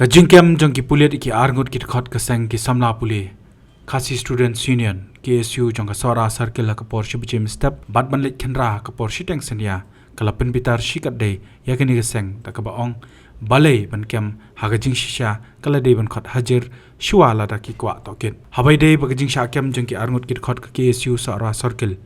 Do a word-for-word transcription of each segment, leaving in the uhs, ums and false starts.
Ka jingkem jong ki pulit ïa ki arngut ki dkhot ka seng ki samla pule Khasi Students Union, K S U, jong ka Sohra Circle ha ka por shi baje mynstep bad ban leit khynra ha ka por shiteng synñia ka la pynbitar shikatdei ïa kane ka seng da kaba ong balei ban kem ha ka jingshisha ka la dei ban khot hajir shuwa lada ki kwah tohkit. Haba ïadei bad ka jingshah kem jong ki arngut ki dkhot ka K S U Sohra Circle,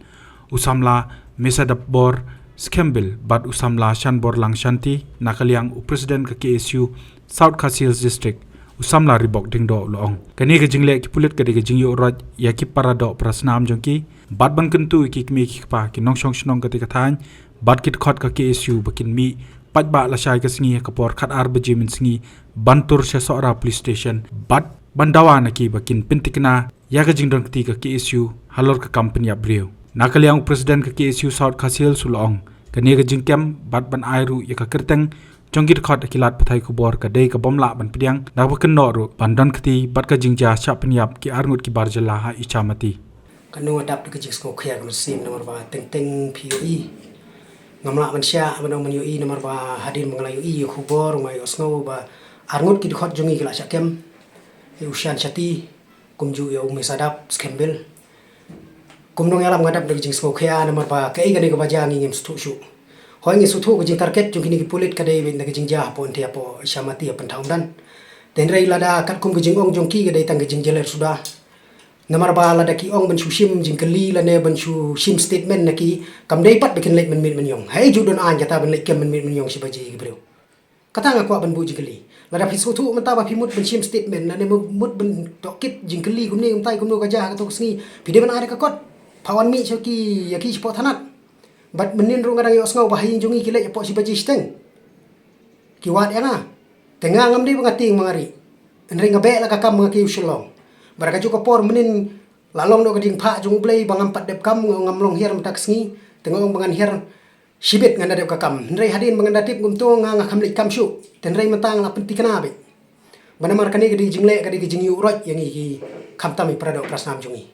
u samla Mesadapbor Skhembil bad u samla Shanborlang Shanti na ka liang u President ka K S U South Khasi Hills District, u samla Ribok Diengdoh, u la ong kane ka jingleh ki pulit ka dei ka jingïuh roit ïa ki para doh para snam jong ki bad ban kyntu ïa ki kmie ki kpa, ki nongshong shnong katei ka thaiñ bad ki dkhot ka K S U ba kin mih paidbah lashai ka sngi ha ka por khatar baje mynsngi ban tur sha Sohra Police Station bad ban dawa na ki ba kin pyntikna ïa ka jingdonkti ka K S U halor ka kam pynïap briew. Na ka liang u President ka K S U South Khasi Hills u la ong kane ka jingkem bad ban ai ruh ïa ka kyrteng jong ki dkhot ha ki lad pathai khubor ka dei ka bym lah ban pdiang, da kaba kynnoh ruh ban donkti bad ka jingjia shah pynïap ki arngut ki bar jylla ha Ichamati. Kano nga dap da ka jingsngewkhia ka mynsiem namar ba teng teng phi ïohi. Ngam lah ban shah ban ong ban ïohi namar ba hadien ba nga la ïohi ïa khubor nga ïohsngew ba arngut ki dkhot jong ngi ki la shah kem, ïa u Shan Shati kumjuh ïa u Mesadap Skhembil. Kumno nga lam nga dap da ka jingsngewkhia namar ba kaei kane kaba jia ngi ngim sngewthuh shuh. Hooid ngi sngewthuh ka jingtarget jong kine ki pulit ka dei ban da ka jingjia hapoh Nongthymmai, hapoh Ichamati, ha Pynthak Umdan. Te hynrei lada katkum ka jingong jong ki ka dei tang ka jingjyller suda. Namar ba lada ki ong ban shu shim jingkylli lane ban shu shim statement na ki, kam dei pat ba kin leit mynmiet mynïong. Haei ju don aiñ kata ban leit kem mynmiet mynïong shi baje ïa ki briew. Kata nga kwah ban buh jingkylli. Lada phi sngewthuh mynta ba phi mut ban shim statement lane mut ban tohkit jingkylli kumne kumtai kumno ka jia ha kato ka sngi, phi dei ban ai da ka kot. Phah wan mih sha ki, ïa ki shapoh thanat. Bad mynnin ruh nga dang ïohsngew ba ha ïing jong ngi ki leit hapoh shi baje shiteng. Ki wad ïa nga. Te nga ngam dei ba nga tieng ba nga rieh. Hynrei nga beh la ka kam ba nga kiew Shillong. Bad ha kajuh ka por mynnin la long noh ka jingphah jong U Blei ba ngam pat dep kam, ngam long hiar mynta ka sngi. Te nga ong ba ngan hiar shibit, ngan da dep ka kam. Hynrei hadien ba ngan da tip kumto nga, nga kham leit kam shuh. Te hynrei mynta nga la pyntikna beit. Ba namar kane ka dei jingleh, ka dei ka jingïuh roit ïa ngi ki, khamtam ïa para doh para snam jong ngi.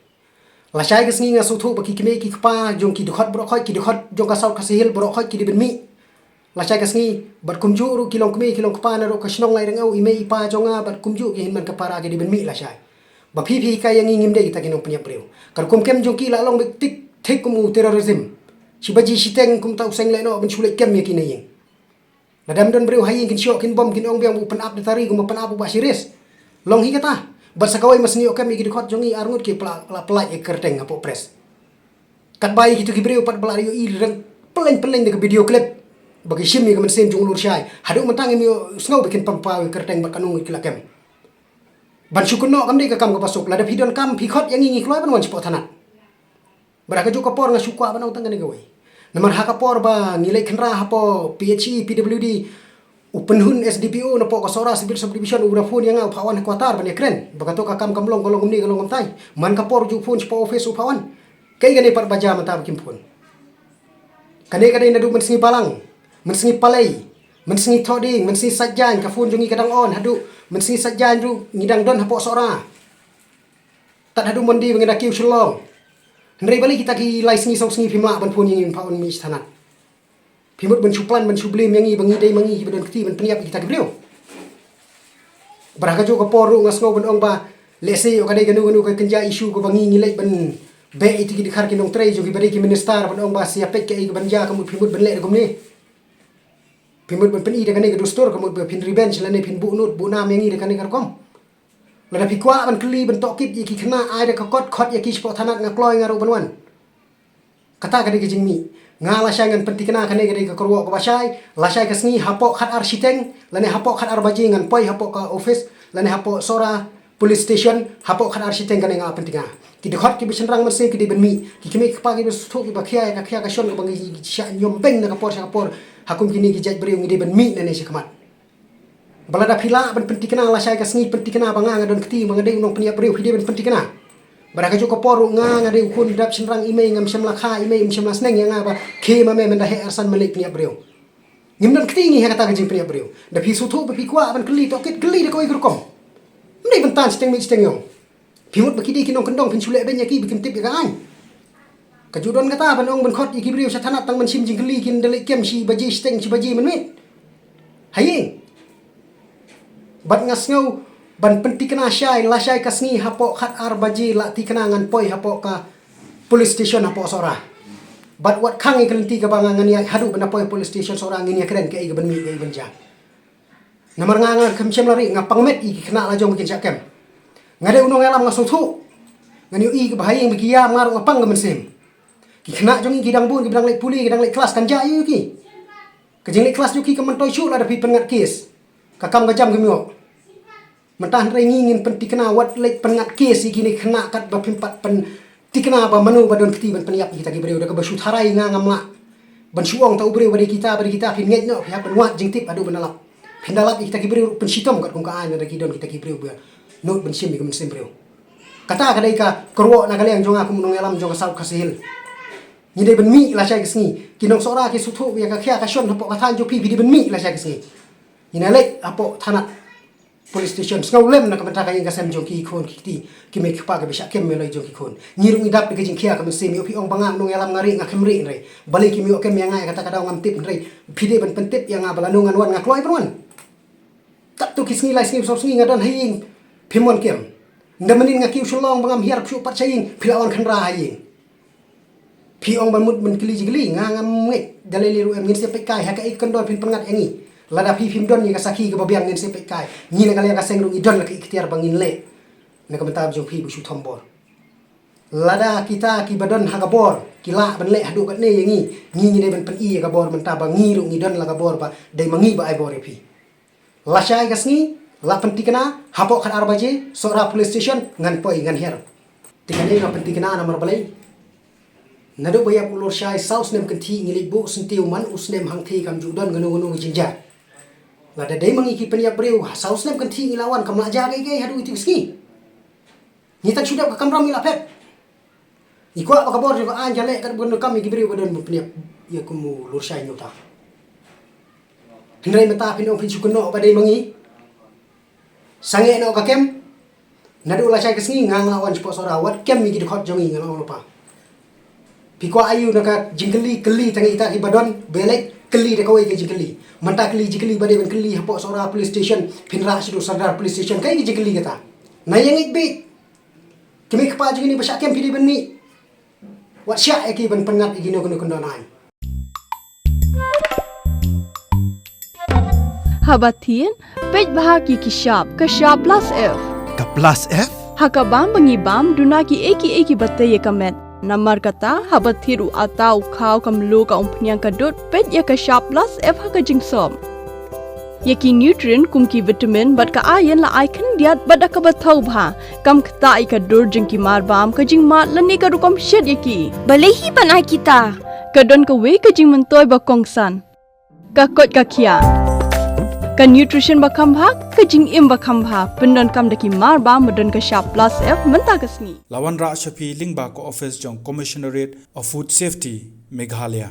Lashai ka sngi nga sngewthuh ba ki kmie ki kpa jong ki dkhot baroh khoit, ki dkhot jong ka South Khasi Hills baroh khoit ki dei ban mih lashai ka sngi, bad kumjuh ruh ki longkmie ki longkpa naduh ka shnong Lairyngew, i mei i pa jong nga bad kumjuh ki hynmen ki para ki dei ban mih lashai. Ba phi phi hikai ïa ngi ngim dei kita ki nongpynïap briew. Ka rukom kem jong ki la long beit thik thik kum u terrorism. Shi baje shiteng kumta u seng lehnoh ban shu leit kem ïa ki na ïing. Lada ym don briew ha ïing kin shoh kin bom kin ong biang ba u pynap da tari kumba pynap u Bah Shiris. Long hi kata. Bad sa kawei ma sngewthuh kem ïa ki dkhot jong ngi arngut ki pla-, la pynlait ïa ka kyrteng hapoh press. Katba ïa kito ki briew pat ba la ïohi reng pyllein pyllein da ka video clip ba ki shim ïa ka mynsiem jong u Lurshai. Haduh mynta ngim ïohsngew ba kin pynpaw ïa ka kyrteng bad kano ngi ki la kem. Ban shu kynnoh kam dei ka kam kaba suk. Lada phi don kam phi khot ïa ngi, ngi kloi ban wan shapoh thanat. Bad ha kajuh ka por nga shu kwah ban ong tang kane kawei. Namar ha ka por ba ngi leit khynra hapoh P H E, P W D, u pynhun S D P O napoh ka Sohra Civil Subdivision u da phone ïa nga, u phah wan ha quarter ban ïakren. Ba kato ka kam kam long, ka long kumne, ka long kumtai. Man ka por ju phone shapoh office u phah wan. Kaei kane pat ba jia mynta ba kim phone. Kane ka dei naduh mynsngi Balang, mynsngi Palei, mynsngi Thohdieng, mynsngi Saitjaiñ, ka phone jong ngi ka dang on haduh mynsngi Saitjaiñ ruh ngi dang don hapoh Sohra. Tad haduh Monday ba ngi da kiew Shillong. Hynrei balei kita ki lai sngi saw sngi phim lah ban phone ïa ngi ban phah wan mih sha thanat. Phi mut ban shu plan ban shu blame ïa ngi ba ngi dei ma ngi kiba don kti ban pynïap ïa kita ki briew. Bad ha kajuh ka por ruh nga sngew ban ong ba lehse ïoh ka dei kano kano ka kynja issue kaba ngi ngi leit ban beh ïa ki dkhar ki nongtrei jong kiba dei ki minister ban ong ba sa ïa peit kaei kaban jia, ka mut phi mut ban leh da kumne. Phi mut ban pyni da kane ka dustur, ka mut ba phin revenge lane phin buh nud buh nam ïa ngi da kane ka rukom. Lada phi kwah ban kylli ban tohkit ïa ki khynnah, ai da ka kot, khot ïa ki shapoh thanat, nga kloi nga ruh ban wan. Kata ka dei ka jingmih. Nga lashai ngan pyntikna kane ka dei ka kyrwoh kaba shai, lashai ka sngi hapoh khatar shiteng lane hapoh khatar baje ngan poi hapoh ka office lane hapoh Sohra Police Station hapoh khatar shiteng, kane nga pyntikna. Ki dkhot kiba shynrang mynsiem ki dei ban mih. Ki kmie ki kpa kiba sngewthuh kiba khia ïa ka khia ka shon kaba ngi shah ñiom beiñ na ka por sha ka por ha kum kine ki jait briew, ngi dei ban mih nangne shakhmat. Ba lada phi lah ban pyntikna lashai ka sngi, pyntikna ba nga nga don kti ba nga dei u nongpynïap briew, phi dei ban pyntikna. Bad ha kajuh ka por ruh nga nga dei u khun dap shynrang, i mei ngam shym la kha, i mei um shym la sneng ïa nga ba khie ma me mynta heh arsan me leit pynïap briew. Ngim don kti ngi ha kata ka jingpynïap briew. Da phi sngewthuh ba phi kwah ban kylli tohkit, kylli da kawei ka rukom. Ym dei ban tan shiteng miet shiteng ïong. Phi mut ba ki dei ki nongkyndong phin shu leh beiñ ïa ki ba kim tip ïa ka aiñ. Ka ju don kata ban ong ban khot ïa ki briew sha thanat tang ban shim jingkylli, kin da leit kem shi baje shiteng shi baje mynmiet ha ïing. Bad nga sngew ban pyntikna shai, lashai ka sngi hapoh khat ar baje la tikna ngan poi hapoh ka police station hapoh Sohra. Bad wat khang ïa ka lynti kaba nga ngan ïa haduh ban poi police station Sohra ngin ïa kren kaei ka ban mih kaei ban jia. Namar nga nga khlem shem la ri nga pang met ïa ki khynnah la jong ba kin shah kem. Nga dei u nongïalam nga sngewthuh. Ngan ïohi kaba ha ïing ba ki ïa nga ruh nga pang ka mynsiem. Ki khynnah jong ngi ki dang bun ki dang leit pule ki dang leit klas kan jia ïa ki. Ka jingleit klas jong ki ka myntoi shuh lada phi pynngat kes. Ka kam ka jam kim ïoh. Mynta hynrei ngi ngin pyntikna wat leit pynngat kes ïa kine khynnah katba phim pat pyntikna ba mano ba don kti ban pynïap ïa kita ki briew da kaba shu tharai nga ngam lah ban shu ong ta u briew ba dei kita ba dei kita phin ngeit noh phi hap ban wad jingtip haduh ban da lap. Phin da lap ïa kita ki briew ruh pynshitom katkum ka aiñ lada ki don kita ki briew ba nud ban shim ïa ka mynsiem briew. Kata ka dei ka kyrwoh na ka liang jong nga kum u nongïalam jong ka South Khasi Hills. Ngi dei ban mih lashai ka sngi. Ki nong Sohra ki sngewthuh ïa ka khia ka shon hapoh ka thaiñ jong phi phi dei ban mih lashai ka sngi. Ngi na leit hapoh thanat police station. Sngewlem na ka bynta ka ïing ka sem jong ki khun ki kti. Ki mei ki kpa ki ba shah kem ïa la jong ki khun. Ngi ruh ngi dap da ka jingkhia ka mynsiem ïa phi ong ba nga nongïalam nga rieh nga khlem rieh hynrei. Balei kim ïoh kem ïa nga ïa kata ka daw ngam tip hynrei. Phi dei ban pyntip ïa nga ba lano ngan wan nga kloi ban wan. Katto ki sngi lai sngi saw sngi nga don ha ïing phim wan kem. Nda mynnin nga kiew shu long ba ngam hiar shuh pat sha ïing phi la wan khynra ha ïing. Phi ong ban mut ban kylli jingkylli nga ngam ngeit da lei lei ruh em ngin sa peit kai ha kaei ka kyndon phin pynngat ïa ngi. Lada phi phim don ïa ka sakhi kaba biang ngin sa peit kai. Ngi na ka liang ka seng ruh ngi don la ka iktiar ba ngin leh. Na ka bynta jong phi ba shu thombor. Lada kita kiba don ha ka bor ki lah ban leh haduh katne ïa ngi, ngi ngi dei ban pyni ïa ka bor mynta ba ngi ruh ngi don la ka bor ba dei ma ngi ba ai bor ïa phi. Lashai ka sngi la pyntikna hapoh khat ar baje Sohra police station ngan poi ngan hiar. Te kane nga pyntikna namar balei? Naduh ba ïap u Lorshai saw snem kynthih ngi leit buh syntiew man u snem hangthie kam ju don kano kano ka jingjia. Lada dei ma ngi ki pynïap briew ha saw snem kynthih ngi la wan kam lah jia kaei kaei haduh iti ka sngi. Ngi tang shu dep ka kamram ngi la phet. Ngi kwah ba ka bor jong ka aiñ ka leh kat ba ka donkam ïa ki briew ba don ba pynïap ïa kum u Lorshai ngi uta. Hynrei mynta phin ong phin shu kynnoh ba dei ma ngi. Sangeh noh ka kem. Naduh lashai ka sngi nga nga la wan shapoh Sohra wat kem ïa ki dkhot jong ngi nga la ong lypa. Phi kwah aïu na ka jingkylli kylli tang ïa kita kiba don ba leit kylli da kawei ka jingkylli. Mynta kylli jingkylli ba dei ban kylli hapoh Sohra police station phin rah shaduh Sardar police station kaei ka jingkylli kata. Na ïa ngeit beit. Ki mei kpa jong ngi ba shah kem phi dei ban mih. Wat shah ïa ki ban pynngat ïa kino kino kyndon aiñ. Haba thied, peit bha ki ki shap, ka shap plus F. Ka plus F? Ha ka bam ba ngi bam, duna kiei kiei kiba tei ïa ka met. Namar kata, haba thied u atta u khaw ka mluh ka umphniang ka dud, peit ïa ka shap plus F ha ka jingsop. Ïa ki nutrient kum ki vitamin bad ka iron la ai khyndiat bad da kaba thaw bha. Kam ktah ïa ka dur jong ki mar bam ka jingmad lane ka rukom shet ïa ki. Balei hi ban ai kita? Ka don kawei ka jingmyntoi ba kongsan. Ka koit ka khiah. Ka nutrition ba kham bha, ka jingim ba kham bha. Pyndonkam da ki mar bam ba don ka shap plus F mynta ka sngi. La wanrah sha phi lyngba ka office jong Commissionerate of Food Safety, Meghalaya.